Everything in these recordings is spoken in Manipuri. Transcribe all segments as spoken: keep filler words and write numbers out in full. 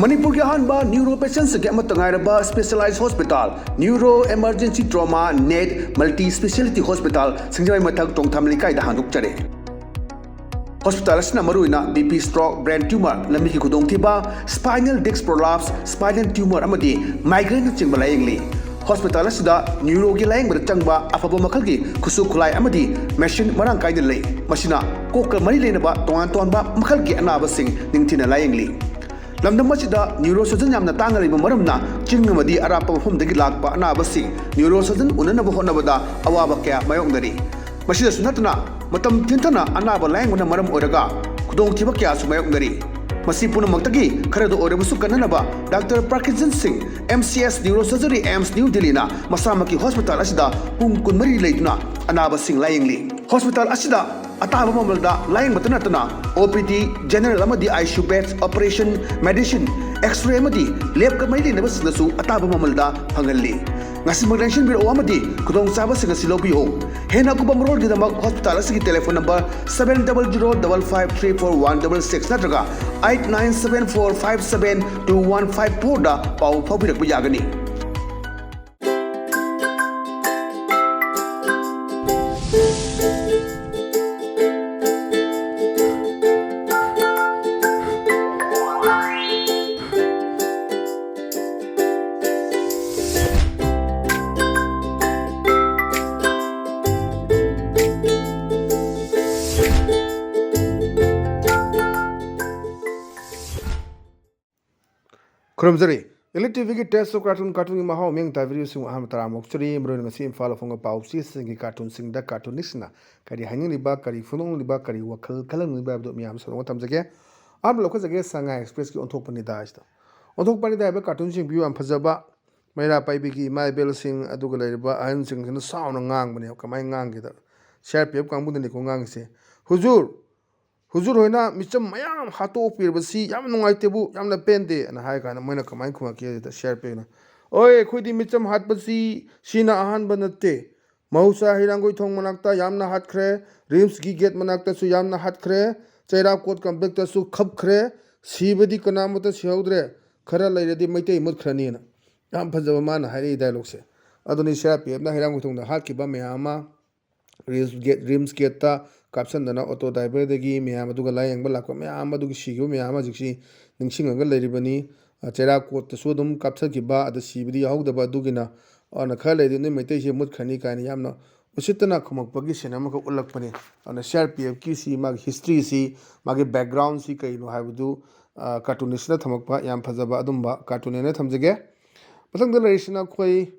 ꯃꯅꯤꯄꯨꯔꯒꯤ ꯑꯍꯥꯟꯕ ꯅ꯭ꯌꯨꯔꯣ ꯄꯦꯁꯦꯟꯁꯤꯡꯒꯤ ꯑꯃꯠꯇ ꯉꯥꯏꯔꯕ specialise hospital, neuro emergency trauma ꯅꯦꯠ ꯃꯜꯇꯤ ꯁ꯭ꯄꯦꯁꯤꯌꯦꯂꯤꯇꯤ ꯍꯣꯁꯄꯤꯇꯥꯜ, ꯁꯤꯡꯖꯃꯩ ꯃꯊꯛ ꯇꯣꯡꯊꯥꯝ ꯂꯩꯀꯥꯏꯗ ꯍꯥꯡꯗꯣꯛꯆꯔꯦ꯫ ꯍꯣꯁꯄꯤꯇꯥꯜ ꯑꯁꯤꯅ ꯃꯔꯨꯑꯣꯏꯅ B P, stroke, brain tumour, ꯂꯝꯕꯤꯒꯤ ꯈꯨꯗꯣꯡꯊꯤꯕ, spinal disc prolapse, spinal tumour ꯑꯃꯗꯤ ꯃꯥꯏꯒ꯭ꯔꯦꯟꯅꯆꯤꯡꯕ ꯂꯥꯌꯦꯡꯂꯤ꯫ ꯍꯣꯁꯄꯤꯇꯥꯜ ꯑꯁꯤꯗ ꯅ꯭ꯌꯨꯔꯣꯒꯤ ꯂꯥꯌꯦꯡꯕꯗ ꯆꯪꯕ ꯑꯐꯕ ꯃꯈꯜꯒꯤ ꯈꯨꯠꯁꯨ ꯈꯨꯠꯂꯥꯏ ꯑꯃꯗꯤ ꯃꯦꯁꯤꯟ ꯃꯔꯥꯡ ꯀꯥꯏꯅ ꯂꯩ꯫ ꯃꯁꯤꯅ ꯀꯣꯛꯀ ꯃꯔꯤ ꯂꯩꯅꯕ ꯇꯣꯉꯥꯟ ꯇꯣꯉꯥꯟꯕ ꯃꯈꯜꯒꯤ ꯑꯅꯥꯕꯁꯤꯡ ꯅꯤꯡꯊꯤꯅ ꯂꯥꯌꯦꯡꯂꯤ꯫ ꯂꯝꯗꯝ ꯑꯁꯤꯗ ꯅ꯭ꯌꯨꯔꯣ ꯁꯔꯖꯟ ꯌꯥꯝꯅ ꯇꯥꯡꯅ ꯂꯩꯕ ꯃꯔꯝꯅ ꯆꯤꯡ ꯑꯃꯗꯤ ꯑꯔꯥꯞꯄ ꯃꯐꯝꯗꯒꯤ ꯂꯥꯛꯄ ꯑꯅꯥꯕꯁꯤꯡ ꯅ꯭ꯌꯨꯔꯣ ꯁꯔꯖꯟ ꯎꯅꯅꯕ ꯍꯣꯠꯅꯕꯗ ꯑꯋꯥꯕ ꯀꯌꯥ ꯃꯥꯌꯣꯛꯅꯔꯤ꯫ ꯃꯁꯤꯗꯁꯨ ꯅꯠꯇꯅ ꯃꯇꯝ ꯊꯤꯟꯊꯅ ꯑꯅꯥꯕ ꯂꯥꯌꯦꯡꯕꯅ ꯃꯔꯝ ꯑꯣꯏꯔꯒ ꯈꯨꯗꯣꯡꯊꯤꯕ ꯀꯌꯥꯁꯨ ꯃꯥꯌꯣꯛꯅꯔꯤ꯫ ꯃꯁꯤ ꯄꯨꯝꯅꯃꯛꯇꯒꯤ ꯈꯔꯗ ꯑꯣꯏꯔꯕꯁꯨ ꯀꯟꯅꯅꯕ ꯗꯥꯛꯇꯔ ꯄ꯭ꯔꯀꯤꯖꯟ ꯁꯤꯡ, M C S neuro surgery, AIIMS New ꯗꯤꯜꯂꯤꯅ ꯃꯁꯥꯃꯛꯀꯤ ꯍꯣꯁꯄꯤꯇꯥꯜ ꯑꯁꯤꯗ ꯄꯨꯡ ꯀꯨꯟꯃꯔꯤ ꯂꯩꯗꯨꯅ ꯑꯅꯥꯕꯁꯤꯡ ꯂꯥꯌꯦꯡꯂꯤ꯫ ꯍꯣꯁꯄꯤꯇꯥꯜ ꯑꯁꯤꯗ ꯑꯇꯥꯕ ꯃꯃꯜꯗ ꯂꯥꯌꯦꯡꯕꯇ ꯅꯠꯇꯅ ꯑꯣ ꯄꯤ ꯗꯤ, ꯖꯦꯅꯔꯦꯜ ꯑꯃꯗꯤ I C U beds, operation, medicine, x-ray ꯑꯃꯗꯤ ꯂꯦꯕꯀ ꯃꯔꯤ ꯂꯩꯅꯕꯁꯤꯡꯗꯁꯨ ꯑꯇꯥꯕ ꯃꯃꯜꯗ ꯐꯪꯍꯜꯂꯤ꯫ ꯉꯁꯤꯃꯛ ꯂꯦꯡꯁꯤꯟꯕꯤꯔꯛꯎ ꯑꯃꯗꯤ ꯈꯨꯗꯣꯡꯆꯥꯕꯁꯤꯡ ꯑꯁꯤ ꯂꯧꯕꯤꯌꯨ꯫ ꯍꯦꯟꯅ ꯑꯀꯨꯞꯄ ꯃꯔꯣꯜꯒꯤꯗꯃꯛ ꯍꯣꯁꯄꯤꯇꯥꯜ ꯑꯁꯤꯒꯤ telephone number seven double zero double five three four one double six ꯅꯠꯇ꯭ꯔꯒ eight nine seven four five seven two one five four ꯗ ꯄꯥꯎ ꯐꯥꯎꯕꯤꯔꯛꯄ ꯌꯥꯒꯅꯤ꯫ ꯈꯨꯔꯨꯝꯖꯔꯤ꯫ Elite ꯇꯤ ꯚꯤꯒꯤ Taste of Cartoon, ꯀꯥꯔꯇꯨꯟꯒꯤ ꯃꯍꯥꯎ ꯃꯤꯠꯌꯦꯡ ꯇꯥꯕꯤꯔꯤꯕꯁꯤꯡꯕꯨ ꯑꯍꯥꯟꯕ ꯇꯔꯥꯝꯅ ꯑꯣꯛꯆꯔꯤ꯫ ꯃꯔꯨꯑꯣꯏꯅ ꯉꯁꯤ ꯏꯝꯐꯥꯜꯗ ꯐꯣꯡꯕ ꯄꯥꯎ ꯆꯦꯁꯤꯡꯒꯤ ꯀꯥꯔꯇꯨꯟꯁꯤꯡꯗ ꯀꯥꯔꯇꯨꯅꯤꯁ꯭ꯠꯁꯤꯡꯅ ꯀꯔꯤ ꯍꯥꯏꯅꯤꯡꯂꯤꯕ, ꯀꯔꯤ ꯐꯣꯡꯗꯣꯛꯅꯤꯡꯂꯤꯕ, ꯀꯔꯤ ꯋꯥꯈꯜ ꯈꯜꯍꯟꯅꯤꯡꯂꯤꯕ ꯍꯥꯏꯕꯗꯨ ꯃꯌꯥꯝ ꯁꯟꯗꯣꯛꯅ ꯊꯝꯖꯒꯦ꯫ ꯑꯍꯥꯟꯕ ꯂꯧꯈꯠꯆꯒꯦ, ꯁꯉꯥꯏ ꯑꯦꯛꯁꯄ꯭ꯔꯦꯁꯀꯤ ꯑꯣꯟꯊꯣꯛꯄꯅꯤꯗ ꯍꯥꯏꯁꯤꯗ꯫ ꯑꯣꯟꯊꯣꯛꯄꯅꯤꯗ ꯍꯥꯏꯕ ꯀꯥꯔꯇꯨꯟꯁꯤ ꯌꯦꯡꯕꯤꯌꯨ, ꯌꯥꯝ ꯐꯖꯕ꯫ ꯃꯩꯔꯥ ꯄꯥꯏꯕꯤꯒꯤ ꯏꯃꯥ ꯏꯕꯦꯜꯁꯤꯡ ꯑꯗꯨꯒ ꯂꯩꯔꯤꯕ ꯑꯍꯟꯁꯤꯡꯁꯤꯅ ꯁꯥꯎꯅ ꯉꯥꯡꯕꯅꯦꯕ꯫ ꯀꯃꯥꯏꯅ ꯉꯥꯡꯒꯦꯗ, ꯁꯤ ꯑꯥꯔ ꯄꯤ ꯑꯦꯐ ꯀꯥꯡꯕꯨꯗꯅꯤꯀꯣ ꯉꯥꯡꯉꯤꯁꯦ꯫ "ꯍꯨꯖꯨꯔ, ꯍꯨꯖꯨꯔ ꯍꯣꯏꯅ ꯃꯤꯆꯝ ꯃꯌꯥꯝ ꯍꯥꯠꯇꯣꯛꯄꯤꯔꯕꯁꯤ ꯌꯥꯝ ꯅꯨꯡꯉꯥꯏꯇꯦꯕꯨ, ꯌꯥꯝꯅ ꯄꯦꯟꯗꯦ" ꯑꯅ ꯍꯥꯏ ꯀꯥꯟꯗ ꯃꯣꯏꯅ ꯀꯃꯥꯏꯅ ꯈꯨꯝꯃꯛꯀꯦ ꯍꯥꯏꯗ, ꯁꯤ ꯑꯥꯔ ꯄꯤ ꯑꯦꯐꯅ, "ꯑꯣꯏ, ꯑꯩꯈꯣꯏꯗꯤ ꯃꯤꯆꯝ ꯍꯥꯠꯄꯁꯤ ꯁꯤꯅ ꯑꯍꯥꯟꯕ ꯅꯠꯇꯦ꯫ ꯃꯍꯧꯁꯥ ꯍꯩꯔꯥꯡꯒꯣꯏꯊꯣꯡ ꯃꯅꯥꯛꯇ ꯌꯥꯝꯅ ꯍꯥꯠꯈ꯭ꯔꯦ, ꯔꯤꯝꯁꯀꯤ ꯒꯦꯠ ꯃꯅꯥꯛꯇꯁꯨ ꯌꯥꯝꯅ ꯍꯥꯠꯈ꯭ꯔꯦ, ꯆꯩꯔꯥꯎ ꯀꯣꯠ ꯀꯝꯄ꯭ꯂꯦꯛꯁꯇꯁꯨ ꯈꯞꯈ꯭ꯔꯦ, ꯁꯤꯕꯗꯤ ꯀꯅꯥꯃꯠꯇ ꯁꯤꯍꯧꯗ꯭ꯔꯦ, ꯈꯔ ꯂꯩꯔꯗꯤ ꯃꯩꯇꯩ ꯃꯨꯠꯈ꯭ꯔꯅꯤꯅ꯫ ꯌꯥꯝ ꯐꯖꯕ ꯃꯥꯅ ꯍꯥꯏꯔꯛꯏ ꯗꯥꯏꯂꯣꯛꯁꯦ꯫ ꯑꯗꯨꯅꯤ ꯁꯤ ꯑꯥꯔ ꯄꯤ ꯑꯦꯐꯅ ꯍꯩꯔꯥꯡꯒꯣꯏ ꯊꯣꯡꯗ ꯍꯥꯠꯈꯤꯕ ꯃꯌꯥꯝ ꯑꯃ, ꯔꯤꯝꯁ ꯒꯦꯠ, ꯔꯤꯝꯁ ꯒꯦꯠꯇ ꯀꯥꯞꯁꯤꯟꯗꯅ ꯑꯣꯇꯣ ꯗ꯭ꯔꯥꯏꯚꯔꯗꯒꯤ ꯃꯌꯥꯝ, ꯑꯗꯨꯒ ꯂꯥꯏꯌꯦꯡꯕ ꯂꯥꯛꯄ ꯃꯌꯥꯝ ꯑꯃ, ꯑꯗꯨꯒꯤ ꯁꯤꯈꯤꯕ ꯃꯌꯥꯝ ꯑꯃ ꯍꯧꯖꯤꯛꯁꯤ ꯅꯤꯡꯁꯤꯡꯉꯒ ꯂꯩꯔꯤꯕꯅꯤ꯫ ꯑ, ꯆꯩꯔꯥꯛ ꯀꯣꯠꯇꯁꯨ ꯑꯗꯨꯝ ꯀꯥꯞꯊꯈꯤꯕ, ꯑꯗ ꯁꯤꯕꯗꯤ ꯌꯥꯎꯍꯧꯗꯕ, ꯑꯗꯨꯒꯤꯅ, ꯑꯗꯨꯅ ꯈꯔ ꯂꯩꯔꯗꯤ ꯅꯣꯏ ꯃꯩꯇꯩꯁꯦ ꯃꯨꯠꯈ꯭ꯔꯅꯤ ꯀꯥꯏꯅ ꯌꯥꯝꯅ ꯎꯁꯤꯠꯇꯅ ꯈꯨꯝꯃꯛꯄꯒꯤ ꯁꯤꯟ ꯑꯃꯈꯛ ꯎꯠꯂꯛꯄꯅꯤ꯫ ꯑꯗꯨꯅ ꯁꯤ ꯑꯥꯔ ꯄꯤ ꯑꯦꯐꯀꯤ ꯁꯤ ꯃꯥꯒꯤ ꯍꯤꯁꯇ꯭ꯔꯤꯁꯤ, ꯃꯥꯒꯤ ꯕꯦꯛꯒ꯭ꯔꯥꯎꯟꯁꯤ ꯀꯩꯅꯣ ꯍꯥꯏꯕꯗꯨ, ꯑ, ꯀꯥꯔꯇꯨꯅꯤꯁꯅ ꯊꯝꯃꯛꯄ ꯌꯥꯝ ꯐꯖꯕ ꯑꯗꯨꯝꯕ ꯀꯥꯔꯇꯨꯟ ꯑꯅ ꯊꯝꯖꯒꯦ꯫ ꯃꯊꯪꯗ ꯂꯩꯔꯤꯁꯤꯅ ꯑꯩꯈꯣꯏ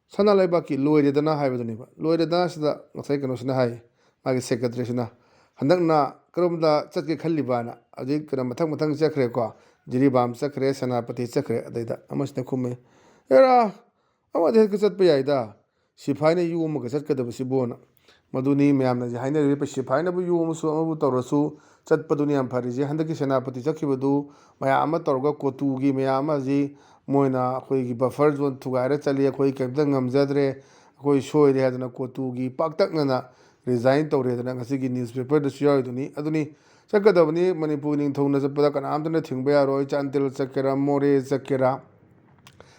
ꯁꯅꯥ ꯂꯩꯕꯥꯛꯀꯤ ꯂꯣꯏꯔꯦꯗꯅ ꯍꯥꯏꯕꯗꯨꯅꯦꯕ꯫ ꯂꯣꯏꯔꯦꯗꯅ ꯁꯤꯗ ꯉꯁꯥꯏ ꯀꯩꯅꯣꯁꯤꯅ ꯍꯥꯏ, ꯃꯥꯒꯤ ꯁꯦꯀ꯭ꯔꯦꯇꯔꯤꯁꯤꯅ, "ꯍꯟꯗꯛꯅ ꯀꯔꯣꯝꯗ ꯆꯠꯀꯦ ꯈꯜꯂꯤꯕꯅ?" ꯍꯧꯖꯤꯛ ꯀꯩꯅꯣ ꯃꯊꯪ ꯃꯊꯪ ꯆꯠꯈ꯭ꯔꯦꯀꯣ, ꯖꯤꯔꯤꯕꯥꯝ ꯆꯠꯈ꯭ꯔꯦ, ꯁꯦꯅꯥꯄꯇꯤ ꯆꯠꯈ꯭ꯔꯦ꯫ ꯑꯗꯩꯗ ꯑꯃꯁꯤꯅ ꯈꯨꯝꯃꯦ, "ꯑꯦꯔꯥ, ꯑꯃꯗ ꯍꯦꯛꯇ ꯆꯠꯄ ꯌꯥꯏꯗ, ꯁꯤꯐꯥꯏꯅ ꯌꯣꯝꯃꯒ ꯆꯠꯀꯗꯕꯁꯤꯕꯨꯅ"꯫ ꯃꯗꯨꯅꯤ ꯃꯌꯥꯝꯅ ꯍꯧꯖꯤꯛ ꯍꯥꯏꯅꯔꯤꯕ, ꯁꯤꯐꯥꯏꯅꯕꯨ ꯌꯣꯝꯃꯁꯨ ꯑꯃꯕꯨ ꯇꯧꯔꯁꯨ ꯆꯠꯄꯗꯨꯅꯤ ꯌꯥꯝ ꯐꯔꯤꯁꯦ꯫ ꯍꯟꯗꯛꯀꯤ ꯁꯦꯅꯥꯄꯇꯤ ꯆꯠꯈꯤꯕꯗꯨ ꯃꯌꯥꯝ ꯑꯃ ꯇꯧꯔꯒ ꯀꯣꯇꯨꯒꯤ ꯃꯌꯥꯝ ꯑꯃ ꯍꯧꯖꯤꯛ ꯃꯣꯏꯅ ꯑꯩꯈꯣꯏꯒꯤ ꯕꯐꯔ ꯖꯣꯟ ꯊꯨꯒꯥꯏꯔ ꯆꯠꯂꯤ, ꯑꯩꯈꯣꯏ ꯀꯔꯤꯝꯇ ꯉꯝꯖꯗ꯭ꯔꯦ, ꯑꯩꯈꯣꯏ ꯁꯣꯏꯔꯦ ꯍꯥꯏꯗꯅ ꯀꯣꯇꯨꯒꯤ ꯄꯥꯛꯇꯛꯅꯅ ꯔꯤꯖꯥꯏꯟ ꯇꯧꯔꯦꯗꯅ ꯉꯁꯤꯒꯤ ꯅ꯭ꯌꯨꯁꯄꯦꯄꯔꯗꯁꯨ ꯌꯥꯎꯔꯤꯗꯨꯅꯤ꯫ ꯑꯗꯨꯅꯤ ꯆꯠꯀꯗꯕꯅꯤ, ꯃꯅꯤꯄꯨꯔ ꯅꯤꯡꯊꯧꯅ ꯆꯠꯄꯗ ꯀꯅꯥꯝꯇꯅ ꯊꯤꯡꯕ ꯌꯥꯔꯣꯏ꯫ ꯆꯥꯟꯗꯦꯜ ꯆꯠꯀꯦꯔꯥ, ꯃꯣꯔꯦ ꯆꯠꯀꯦꯔꯥ,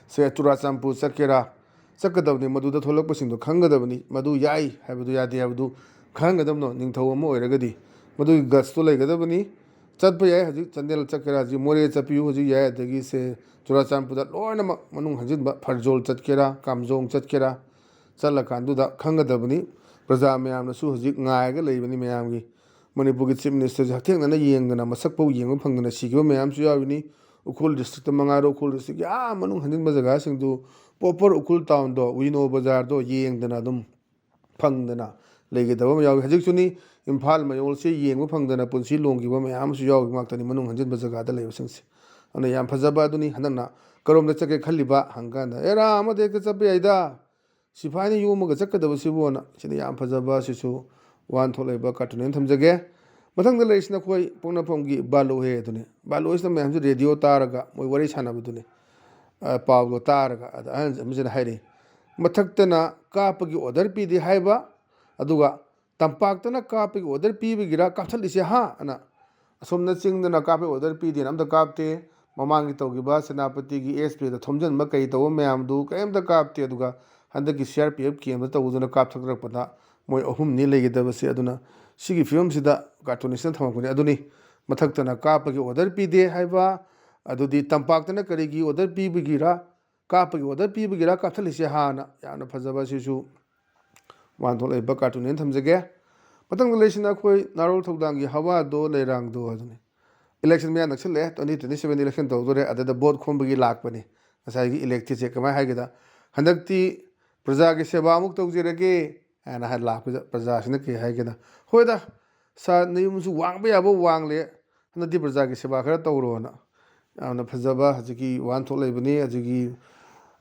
ꯁꯦ ꯆꯨꯔꯥꯆꯥꯟꯄꯨꯔ ꯆꯠꯀꯦꯔꯥ, ꯆꯠꯀꯗꯕꯅꯤ꯫ ꯃꯗꯨꯗ ꯊꯣꯛꯂꯛꯄꯁꯤꯡꯗꯣ ꯈꯪꯒꯗꯕꯅꯤ, ꯃꯗꯨ ꯌꯥꯏ ꯍꯥꯏꯕꯗꯨ ꯌꯥꯗꯦ ꯍꯥꯏꯕꯗꯨ ꯈꯪꯒꯗꯕꯅꯣ꯫ ꯅꯤꯡꯊꯧ ꯑꯃ ꯑꯣꯏꯔꯒꯗꯤ ꯃꯗꯨꯒꯤ ꯒꯠꯁꯇꯣ ꯂꯩꯒꯗꯕꯅꯤ꯫ ꯆꯠꯄ ꯌꯥꯏ, ꯍꯧꯖꯤꯛ ꯆꯥꯟꯗꯦꯜ ꯆꯠꯀꯦꯔꯥ, ꯍꯧꯖꯤꯛ ꯃꯣꯔꯦ ꯆꯠꯄꯤꯌꯨ, ꯍꯧꯖꯤꯛ ꯌꯥꯏ꯫ ꯑꯗꯒꯤ ꯁꯦ ꯆꯨꯔꯥꯆꯥꯟꯄꯨꯔꯗ ꯂꯣꯏꯅꯃꯛ ꯃꯅꯨꯡ ꯍꯟꯖꯤꯟꯕ, ꯐꯔꯖꯣꯜ ꯆꯠꯀꯦꯔꯥ, ꯀꯥꯝꯖꯣꯡ ꯆꯠꯀꯦꯔꯥ, ꯆꯠꯂꯀꯥꯟꯗꯨꯗ ꯈꯪꯒꯗꯕꯅꯤ꯫ ꯄ꯭ꯔꯖꯥ ꯃꯌꯥꯝꯅꯁꯨ ꯍꯧꯖꯤꯛ ꯉꯥꯏꯔꯒ ꯂꯩꯕꯅꯤ꯫ ꯃꯌꯥꯝꯒꯤ ꯃꯅꯤꯄꯨꯔꯒꯤ ꯆꯤꯐ ꯃꯤꯅꯤꯁꯇꯔꯁꯦ ꯍꯛꯊꯦꯡꯅꯅ ꯌꯦꯡꯗꯅ ꯃꯁꯛ ꯐꯥꯎ ꯌꯦꯡꯕ ꯐꯪꯗꯅ ꯁꯤꯈꯤꯕ ꯃꯌꯥꯝꯁꯨ ꯌꯥꯎꯔꯤꯅꯤ꯫ ꯎꯈ꯭ꯔꯨꯜ ꯗꯤꯁꯇ꯭ꯔꯤꯛꯇ ꯃꯉꯥꯏꯔꯣ, ꯎꯈ꯭ꯔꯨꯜ ꯗꯤꯁꯇ꯭ꯔꯤꯛꯀꯤ ꯑꯥ ꯃꯅꯨꯡ ꯍꯟꯖꯤꯟꯕ ꯖꯒꯥꯁꯤꯡꯗꯨ, ꯄ꯭ꯔꯣꯄꯔ ꯎꯈ꯭ꯔꯨꯜ ꯇꯥꯎꯟꯗꯣ, ꯋꯤꯅꯣ ꯕꯖꯥꯔꯗꯣ ꯌꯦꯡꯗꯅ ꯑꯗꯨꯝ ꯐꯪꯗꯅ ꯂꯩꯒꯗꯕ ꯑꯃ ꯌꯥꯎꯏ꯫ ꯍꯧꯖꯤꯛꯁꯨꯅꯤ ꯏꯝꯐꯥꯜ ꯃꯌꯣꯜꯁꯤ ꯌꯦꯡꯕ ꯐꯪꯗꯅ ꯄꯨꯟꯁꯤ ꯂꯣꯡꯈꯤꯕ ꯃꯌꯥꯝ ꯑꯃꯁꯨ ꯌꯥꯎꯔꯤꯕ ꯉꯥꯛꯇꯅꯤ ꯃꯅꯨꯡ ꯍꯟꯖꯤꯟꯕ ꯖꯒꯥꯗ ꯂꯩꯕꯁꯤꯡꯁꯦ꯫ ꯑꯗꯨꯅ ꯌꯥꯝ ꯐꯖꯕ ꯑꯗꯨꯅꯤ꯫ ꯍꯟꯗꯛꯅ ꯀꯔꯣꯝꯗ ꯆꯠꯀꯦ ꯈꯜꯂꯤꯕ ꯍꯪꯀꯥꯟꯗ, "ꯑꯦꯔꯥ, ꯑꯃꯗ ꯍꯦꯛꯇ ꯆꯠꯄ ꯌꯥꯏꯗ, ꯁꯤꯐꯥꯏꯅ ꯌꯣꯝꯃꯒ ꯆꯠꯀꯗꯕꯁꯤꯕꯨꯅ"꯫ ꯁꯤꯅ ꯌꯥꯝ ꯐꯖꯕ ꯑꯁꯤꯁꯨ ꯋꯥꯍꯟꯊꯣꯛ ꯂꯩꯕ ꯀꯥꯔꯇꯨꯟ ꯑꯣꯏꯅ ꯊꯝꯖꯒꯦ꯫ ꯃꯊꯪꯗ ꯂꯩꯔꯤꯁꯤꯅ ꯑꯩꯈꯣꯏ ꯄꯣꯛꯅꯐꯝꯒꯤ ꯕꯥꯂꯨ ꯍꯦ ꯑꯗꯨꯅꯤ꯫ ꯕꯥꯂꯨ ꯍꯦꯁꯤꯅ ꯃꯌꯥꯝꯁꯤ ꯔꯦꯗꯤꯑꯣ ꯇꯥꯔꯒ ꯃꯣꯏ ꯋꯥꯔꯤ ꯁꯥꯟꯅꯕꯗꯨꯅꯤ꯫ ꯑ, ꯄꯥꯎꯗꯣ ꯇꯥꯔꯒ ꯑꯗ ꯑꯍꯟ ꯑꯃꯁꯤꯅ ꯍꯥꯏꯔꯛꯏ, "ꯃꯊꯛꯇꯅ ꯀꯥꯞꯄꯒꯤ ꯑꯣꯔꯗꯔ ꯄꯤꯗꯦ ꯍꯥꯏꯕ, ꯑꯗꯨꯒ ꯇꯝꯄꯥꯛꯇꯅ ꯀꯥꯞꯄꯒꯤ ꯑꯣꯔꯗꯔ ꯄꯤꯕꯒꯤꯔ ꯀꯥꯞꯊꯠꯂꯤꯁꯦ, ꯍꯥ?" ꯑꯅ ꯁꯨꯝꯅ ꯆꯤꯡꯗꯅ ꯀꯥꯞꯄꯩ ꯑꯣꯔꯗꯔ ꯄꯤꯗꯦꯅ ꯑꯝꯇ ꯀꯥꯞꯇꯦ꯫ ꯃꯃꯥꯡꯒꯤ ꯇꯧꯈꯤꯕ ꯁꯦꯅꯥꯄꯇꯤꯒꯤ ꯑꯦꯁ ꯄꯤꯗ ꯊꯣꯝꯖꯤꯟꯕ ꯀꯩ ꯇꯧꯕ ꯃꯌꯥꯝꯗꯨ ꯀꯔꯤꯝꯇ ꯀꯥꯞꯇꯦ꯫ ꯑꯗꯨꯒ ꯍꯟꯗꯛꯀꯤ ꯁꯤ ꯑꯥꯔ ꯄꯤ ꯑꯦꯐ ꯀꯦꯝꯗ ꯇꯧꯗꯨꯅ ꯀꯥꯞꯊꯣꯛꯂꯛꯄꯗ ꯃꯣꯏ ꯑꯍꯨꯝꯅꯤ ꯂꯩꯒꯗꯕꯁꯦ꯫ ꯑꯗꯨꯅ ꯁꯤꯒꯤ ꯐꯤꯕꯝꯁꯤꯗ ꯀꯥꯔꯇꯨꯅꯤꯁꯅ ꯊꯝꯃꯛꯄꯅꯤ꯫ ꯑꯗꯨꯅꯤ ꯃꯊꯛꯇꯅ ꯀꯥꯞꯄꯒꯤ ꯑꯣꯔꯗꯔ ꯄꯤꯗꯦ ꯍꯥꯏꯕ, ꯑꯗꯨꯗꯤ ꯇꯝꯄꯥꯛꯇꯅ ꯀꯔꯤꯒꯤ ꯑꯣꯔꯗꯔ ꯄꯤꯕꯒꯤꯔ, ꯀꯥꯞꯄꯒꯤ ꯑꯣꯔꯗꯔ ꯄꯤꯕꯒꯤꯔ ꯀꯥꯞꯊꯠꯂꯤꯁꯦ ꯍꯥꯟꯅ꯫ ꯌꯥꯝꯅ ꯐꯖꯕ, ꯁꯤꯁꯨ ꯋꯥꯍꯟꯊꯣꯛ ꯂꯩꯕ ꯀꯥꯔꯇꯨꯟꯅꯦꯅ ꯊꯝꯖꯒꯦ꯫ ꯃꯊꯪꯗ ꯂꯩꯁꯤꯅ ꯑꯩꯈꯣꯏ ꯅꯥꯔꯣꯜ ꯊꯧꯗꯥꯡꯒꯤ ꯍꯋꯥꯗꯣ ꯂꯩꯔꯥꯡꯗꯣ ꯑꯗꯨꯅꯤ꯫ ꯏꯂꯦꯛꯁꯟ ꯃꯌꯥ ꯅꯛꯁꯤꯜꯂꯛꯑꯦ, twenty twenty seven ꯏꯂꯦꯛꯁꯟ ꯇꯧꯗꯣꯔꯦ꯫ ꯑꯗꯨꯗ ꯚꯣꯠ ꯈꯣꯝꯕꯒꯤ ꯂꯥꯛꯄꯅꯤ꯫ ꯉꯁꯥꯏꯒꯤ ꯏꯂꯦꯛꯇꯤꯛꯁꯦ ꯀꯃꯥꯏꯅ ꯍꯥꯏꯒꯦꯗ, "ꯍꯟꯗꯛꯇꯤ ꯄ꯭ꯔꯖꯥꯒꯤ ꯁꯦꯕꯥ ꯑꯃꯨꯛ ꯇꯧꯖꯔꯒꯦ" ꯍꯥꯏꯅ ꯍꯥꯏ ꯂꯥꯛꯄꯗ ꯄ꯭ꯔꯖꯥꯁꯤꯅ ꯀꯩ ꯍꯥꯏꯒꯦꯗ, "ꯍꯣꯏꯗ ꯁꯥꯔ, ꯅꯌꯨꯝꯁꯨ ꯋꯥꯡꯕ ꯌꯥꯕ ꯋꯥꯡꯂꯦ, ꯍꯟꯗꯛꯇꯤ ꯄ꯭ꯔꯖꯥꯒꯤ ꯁꯦꯕꯥ ꯈꯔ ꯇꯧꯔꯣꯅ"꯫ ꯌꯥꯝꯅ ꯐꯖꯕ ꯍꯧꯖꯤꯛꯀꯤ ꯋꯥꯍꯟꯊꯣꯛ ꯂꯩꯕꯅꯤ꯫ ꯍꯧꯖꯤꯛꯀꯤ,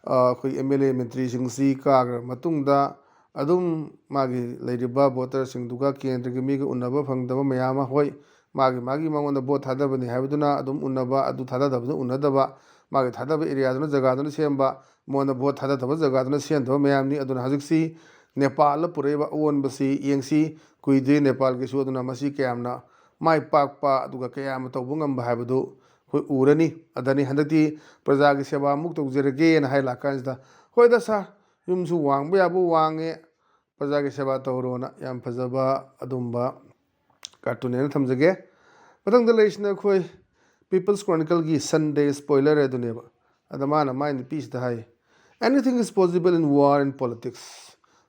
ꯑ, ꯑꯩꯈꯣꯏ ꯑꯦꯝ ꯑꯦꯜ ꯑꯦ ꯃꯟꯇ꯭ꯔꯤꯁꯤꯡꯁꯤ ꯀꯥꯈ꯭ꯔ ꯃꯇꯨꯡꯗ ꯑꯗꯨꯝ ꯃꯥꯒꯤ ꯂꯩꯔꯤꯕ ꯚꯣꯇꯔꯁꯤꯡꯗꯨꯒ ꯀꯦꯟꯗ꯭ꯔꯒꯤ ꯃꯤꯒ ꯎꯟꯅꯕ ꯐꯪꯗꯕ ꯃꯌꯥꯝ ꯑꯃ, ꯍꯣꯏ, ꯃꯥꯒꯤ ꯃꯥꯒꯤ ꯃꯉꯣꯟꯗ ꯚꯣꯠ ꯊꯥꯗꯕꯅꯤ ꯍꯥꯏꯕꯗꯨꯅ ꯑꯗꯨꯝ ꯎꯟꯅꯕ, ꯑꯗꯨ ꯊꯥꯗꯗꯕꯗꯨꯅ ꯎꯟꯅꯗꯕ, ꯃꯥꯒꯤ ꯊꯥꯗꯕ ꯑꯦꯔꯤꯌꯥꯗꯨꯅ, ꯖꯒꯥꯗꯨꯅ ꯁꯦꯝꯕ, ꯃꯉꯣꯟꯗ ꯚꯣꯠ ꯊꯥꯗꯗꯕ ꯖꯒꯥꯗꯨꯅ ꯁꯦꯝꯗꯕ ꯃꯌꯥꯝꯅꯤ꯫ ꯑꯗꯨꯅ ꯍꯧꯖꯤꯛꯁꯤ ꯅꯦꯄꯥꯜꯗ ꯄꯨꯔꯛꯏꯕ ꯑꯑꯣꯟꯕꯁꯤ ꯌꯦꯡꯁꯤ꯫ ꯀꯨꯏꯗ꯭ꯔꯤ ꯅꯦꯄꯥꯜꯒꯤꯁꯨ꯫ ꯑꯗꯨꯅ ꯃꯁꯤ ꯀꯌꯥꯝꯅ ꯃꯥꯏ ꯄꯥꯛꯄ ꯑꯗꯨꯒ ꯀꯌꯥꯝꯅ ꯇꯧꯕ ꯉꯝꯕ ꯍꯥꯏꯕꯗꯨ ꯑꯩꯈꯣꯏ ꯎꯔꯅꯤ꯫ ꯑꯗꯅꯤ ꯍꯟꯗꯛꯇꯤ ꯄ꯭ꯔꯖꯥꯒꯤ ꯁꯦꯕꯥ ꯑꯃꯨꯛ ꯇꯧꯖꯔꯒꯦꯅ ꯍꯥꯏ ꯂꯥꯛꯀꯥꯟꯁꯤꯗ, "ꯍꯣꯏꯗ ꯁꯥꯔ, ꯌꯨꯝꯁꯨ ꯋꯥꯡꯕ ꯌꯥꯕ ꯋꯥꯡꯉꯦ, ꯄ꯭ꯔꯖꯥꯒꯤ ꯁꯦꯕꯥ ꯇꯧꯔꯣꯅ" ꯌꯥꯝ ꯐꯖꯕ ꯑꯗꯨꯝꯕ ꯀꯥꯔꯇꯨꯟ ꯍꯥꯏꯅ ꯊꯝꯖꯒꯦ꯫ ꯃꯊꯪꯗ ꯂꯩꯔꯤꯁꯤꯅ ꯑꯩꯈꯣꯏ People's Chronicleꯒꯤ Sunday spoiler ꯑꯗꯨꯅꯦꯕ꯫ ꯑꯗ ꯃꯥꯅ ꯃꯥꯏ ꯅꯨꯄꯤꯁꯤꯗ ꯍꯥꯏ, "Anything is possible in war and politics."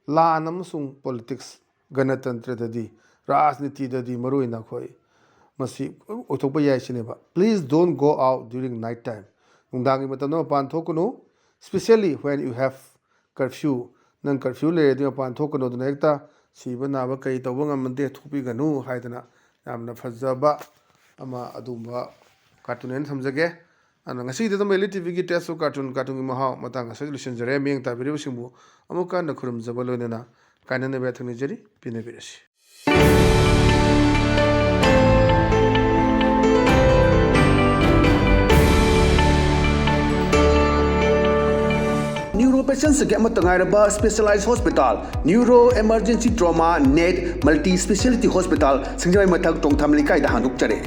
ꯂꯥꯟ ꯑꯃꯁꯨꯡ ꯄꯣꯂꯤꯇꯤꯛꯁ, ꯒꯅꯇꯟꯇ꯭ꯔꯗꯗꯤ, ꯔꯥꯖꯅꯤꯇꯤꯗꯗꯤ ꯃꯔꯨꯑꯣꯏꯅ ꯑꯩꯈꯣꯏ ꯃꯁꯤ ꯑꯣꯏꯊꯣꯛꯄ ꯌꯥꯏ ꯁꯤꯅꯦꯕ꯫ "Please don't go out during night time." ꯅꯨꯡꯗꯥꯡꯒꯤ ꯃꯇꯝꯗ ꯃꯄꯥꯟ ꯊꯣꯛꯀꯅꯨ, especially when you have curfew꯫ ꯅꯪ curfew ꯂꯩꯔꯗꯤ ꯃꯄꯥꯟ ꯊꯣꯛꯀꯅꯨ꯫ ꯑꯗꯨꯅ ꯍꯦꯛꯇ ꯁꯤꯕ ꯅꯥꯕ ꯀꯔꯤ ꯇꯧꯕ ꯉꯝꯃꯟꯗꯦ, ꯊꯣꯛꯄꯤꯒꯅꯨ ꯍꯥꯏꯗꯅ ꯌꯥꯝꯅ ꯐꯖꯕ ꯑꯃ ꯑꯗꯨꯒꯨꯝꯕ ꯀꯥꯔꯇꯨꯟ ꯑꯣꯏꯅ ꯊꯝꯖꯒꯦ꯫ ꯑꯗꯨꯅ ꯉꯁꯤꯒꯤꯗꯤ ꯑꯗꯨꯝ ꯑꯦꯜ ꯏ ꯇꯤ ꯚꯤꯒꯤ Taste of Cartoon, ꯀꯥꯔꯇꯨꯟꯒꯤ ꯃꯍꯥꯎ ꯃꯇꯥꯡ ꯑꯁꯤꯗ ꯂꯣꯏꯁꯤꯟꯖꯔꯦ꯫ ꯃꯤꯠꯌꯦꯡ ꯇꯥꯕꯤꯔꯤꯕꯁꯤꯡꯕꯨ ꯑꯃꯨꯛꯀ ꯍꯟꯅ ꯈꯨꯔꯨꯝꯖꯕ ꯂꯣꯏꯅꯅ ꯀꯥꯏꯅꯅꯕ ꯌꯥꯊꯪ ꯅꯤꯖꯔꯤ꯫ ꯄꯦꯟꯅꯕꯤꯔꯁꯤ꯫ Neuro patientsꯒꯤ ꯑꯃꯠꯇ ꯉꯥꯏꯔꯕ specialized hospital, Neuro Emergency Trauma Net Multi Speciality Hospital, ꯁꯤꯡꯖꯃꯩ ꯃꯊꯛ ꯇꯣꯡꯊꯥꯝ ꯂꯩꯀꯥꯏꯗ ꯍꯥꯡꯗꯣꯛꯆꯔꯦ꯫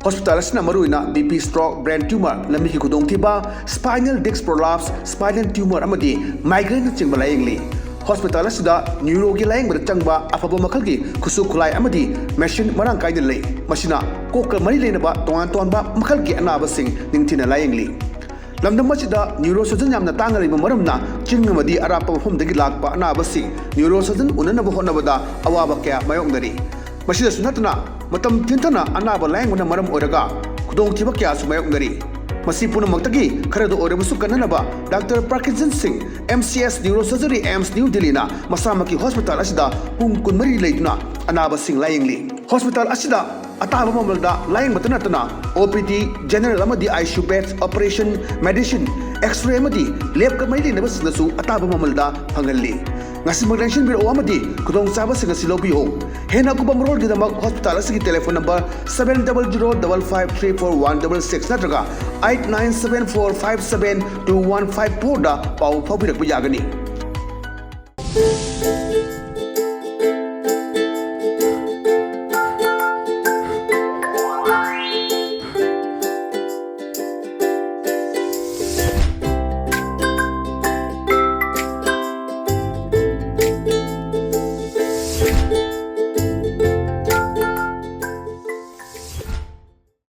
ꯍꯣꯁꯄꯤꯇꯥꯜ ꯑꯁꯤꯅ ꯃꯔꯨꯑꯣꯏꯅ B P, stroke, brain tumour, ꯂꯝꯕꯤꯒꯤ ꯈꯨꯗꯣꯡꯊꯤꯕ, spinal disc prolapse, spinal tumour ꯑꯃꯗꯤ ꯃꯥꯏꯒ꯭ꯔꯦꯟꯅꯆꯤꯡꯕ ꯂꯥꯌꯦꯡꯂꯤ꯫ ꯍꯣꯁꯄꯤꯇꯥꯜ ꯑꯁꯤꯗ ꯅ꯭ꯌꯨꯔꯣꯒꯤ ꯂꯥꯌꯦꯡꯕꯗ ꯆꯪꯕ ꯑꯐꯕ ꯃꯈꯜꯒꯤ ꯈꯨꯠꯁꯨ ꯈꯨꯠꯂꯥꯏ ꯑꯃꯗꯤ ꯃꯦꯁꯤꯟ ꯃꯔꯥꯡ ꯀꯥꯏꯅ ꯂꯩ꯫ ꯃꯁꯤꯅ ꯀꯣꯛꯀ ꯃꯔꯤ ꯂꯩꯅꯕ ꯇꯣꯉꯥꯟ ꯇꯣꯉꯥꯟꯕ ꯃꯈꯜꯒꯤ ꯑꯅꯥꯕꯁꯤꯡ ꯅꯤꯡꯊꯤꯅ ꯂꯥꯌꯦꯡꯂꯤ꯫ ꯂꯝꯗꯝ ꯑꯁꯤꯗ ꯅ꯭ꯌꯨꯔꯣ ꯁꯔꯖꯟ ꯌꯥꯝꯅ ꯇꯥꯡꯅ ꯂꯩꯕ ꯃꯔꯝꯅ ꯆꯤꯡ ꯑꯃꯗꯤ ꯑꯔꯥꯞꯄ ꯃꯐꯝꯗꯒꯤ ꯂꯥꯛꯄ ꯑꯅꯥꯕꯁꯤꯡ ꯅ꯭ꯌꯨꯔꯣ ꯁꯔꯖꯟ ꯎꯅꯅꯕ ꯍꯣꯠꯅꯕꯗ ꯑꯋꯥꯕ ꯀꯌꯥ ꯃꯥꯌꯣꯛꯅꯔꯤ꯫ ꯃꯁꯤꯗꯁꯨ ꯅꯠꯇꯅ ꯃꯇꯝ ꯊꯤꯟꯊꯅ ꯑꯅꯥꯕ ꯂꯥꯌꯦꯡꯕꯅ ꯃꯔꯝ ꯑꯣꯏꯔꯒ ꯈꯨꯗꯣꯡꯊꯤꯕ ꯀꯌꯥꯁꯨ ꯃꯥꯌꯣꯛꯅꯔꯤ꯫ ꯃꯁꯤ ꯄꯨꯝꯅꯃꯛꯇꯒꯤ ꯈꯔꯗ ꯑꯣꯏꯔꯕꯁꯨ ꯀꯟꯅꯅꯕ ꯗꯥꯛꯇꯔ ꯄ꯭ꯔꯀꯤꯟꯁꯟ ꯁꯤꯡ, M C S neuro surgery, AIIMS New ꯗꯤꯜꯂꯤꯅ ꯃꯁꯥꯃꯛꯀꯤ ꯍꯣꯁꯄꯤꯇꯥꯜ ꯑꯁꯤꯗ ꯄꯨꯡ ꯀꯨꯟꯃꯔꯤ ꯂꯩꯗꯨꯅ ꯑꯅꯥꯕꯁꯤꯡ ꯂꯥꯌꯦꯡꯂꯤ꯫ ꯍꯣꯁꯄꯤꯇꯥꯜ ꯑꯁꯤꯗ ꯑꯇꯥꯕ ꯃꯃꯜꯗ ꯂꯥꯌꯦꯡꯕꯇ ꯅꯠꯇꯅ ꯑꯣ ꯄꯤ ꯗꯤ, ꯖꯦꯅꯔꯦꯜ ꯑꯃꯗꯤ I C U bed, operation, medicine, x-ray ꯑꯃꯗꯤ ꯂꯦꯕꯀ ꯃꯔꯤ ꯂꯩꯅꯕꯁꯤꯡꯗꯁꯨ ꯑꯇꯥꯕ ꯃꯃꯜꯗ ꯐꯪꯍꯜꯂꯤ꯫ ꯉꯁꯤꯃꯛ ꯂꯦꯡꯁꯤꯟꯕꯤꯔꯛꯑꯣ ꯑꯃꯗꯤ ꯈꯨꯗꯣꯡꯆꯥꯕꯁꯤꯡ ꯑꯁꯤ ꯂꯧꯕꯤꯌꯨ꯫ ꯍꯦꯟꯅ ꯑꯀꯨꯞꯄ ꯃꯔꯣꯜꯒꯤꯗꯃꯛ ꯍꯣꯁꯄꯤꯇꯥꯜ ꯑꯁꯤꯒꯤ telephone number seven double zero double five three four one double six ꯅꯠꯇ꯭ꯔꯒ eight nine seven four five seven two one five four ꯗ ꯄꯥꯎ ꯐꯥꯎꯕꯤꯔꯛꯄ ꯌꯥꯒꯅꯤ꯫